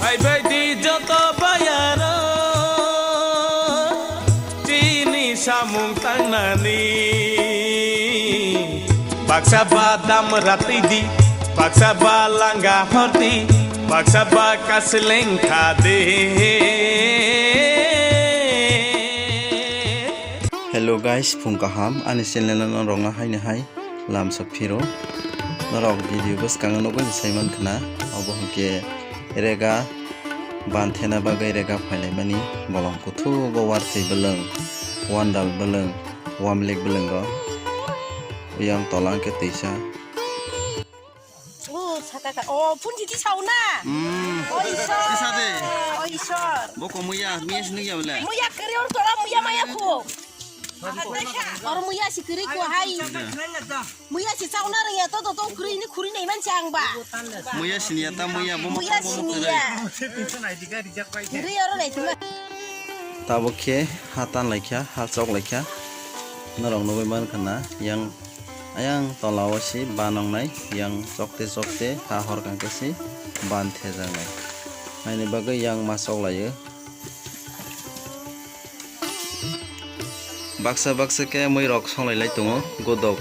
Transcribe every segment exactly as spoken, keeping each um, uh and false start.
Kaibaidi joto bayaro chini samung tangnani. Baksa ba dam ratidi, baksa ba langa hordi, baksa ba kasleng khade. Hello guys, phung kaham, ani channel no rongna haini hai lamsa phiro. Norok video bwskango nugwi sai mankhna, obo hwnkhe rega ban thena bagwi rega phailaimani bolong kuthugo warthwi bwlwng, wandal bwlwng, wamlik bwlwngo. Yang tola hwnkhe twisa. O, saka ka. O, phun titi sao na. Hmm. O, Ishwar. Tisa de. O, Ishwar. Bo ko muya, miya sinung ya bole. Muya kari or tola muya maya ko. Or muya si kari ko hai. Muya si sao na ring ya to to to kari ni khuri nei man chang ba. Muya sini ya ta muya bo mo. Muya sini ya. Kari or nei tuma. Tabuk khe ha tan laikha, ha chok laikha. Norok nugwi mankhna yang Ayang tola o si ban wngnai, yang chokte chokte ha hor kang khe si ban thejaknai. Haini bagwi yang ma chok laio. Baksa baksa khe mui rok song lai lai tongo, godok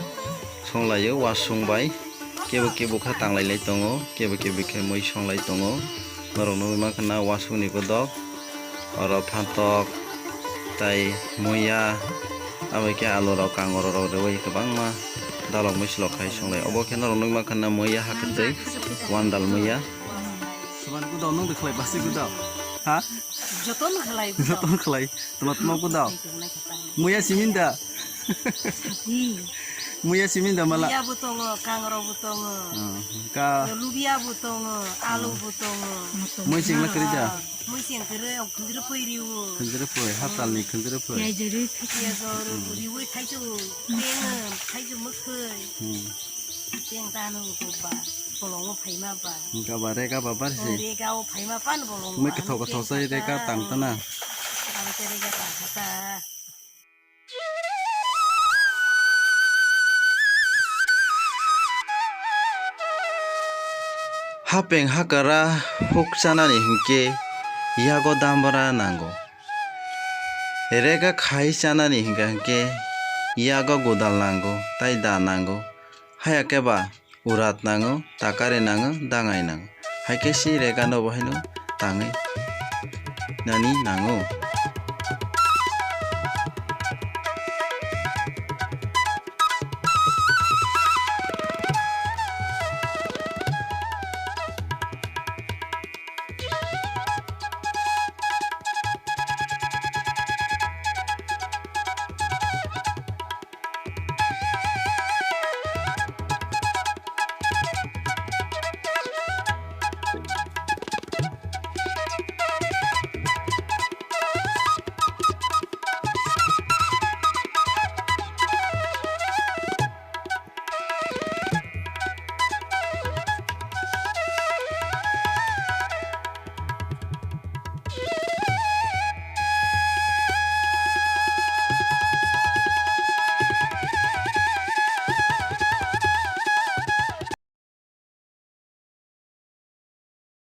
song laio, wasung bai kebo kebo khe tang lai lai tongo, kebo kebo khe mui song lai tongo. Norok nugwi mankha na wasung ni godok. Oro phantok, tai muya, abo khe alu rok, kangoro rok riwi kwbangma dalok mui silok khai songlai. Obo khe norok nugwi mankha na muya hakwtwi, wandal muya. Suban kudo nung de khlai basi kudo. Ha? Joton khlai kudo. Joton khlai. Tuma tuma kudo. Muya simin da. Muya simin da mala. Muya bo tongo, kangoro bo tongo. Ah, ka. Lubia bo tongo, alu bo tongo. Mui singla kri da. Mui sing kri, o khunjuru pui riu. Khunjuru pui, hatal ni khunjuru pui. Piyaj ri. Piyaj ri, riu thaichu, beng, thaichu mukhui. Hmm. Beng tanu ko ba, bolongo phaima ba. Hingka ba rega ba bar si. Rega o phaima pan bolongo. Mui kethok kethok sai rega tang tana. Aro ke rega tang ta. Hapeng hakara huk chanani hinkhe yago dambra nango. Rega khai chanani hinkha hinkhe yago godal nango tai da nango. Haya khe ba urat nango, takari nango, dangai nango. Hai khe si rega no bo haino tangwi nani nango.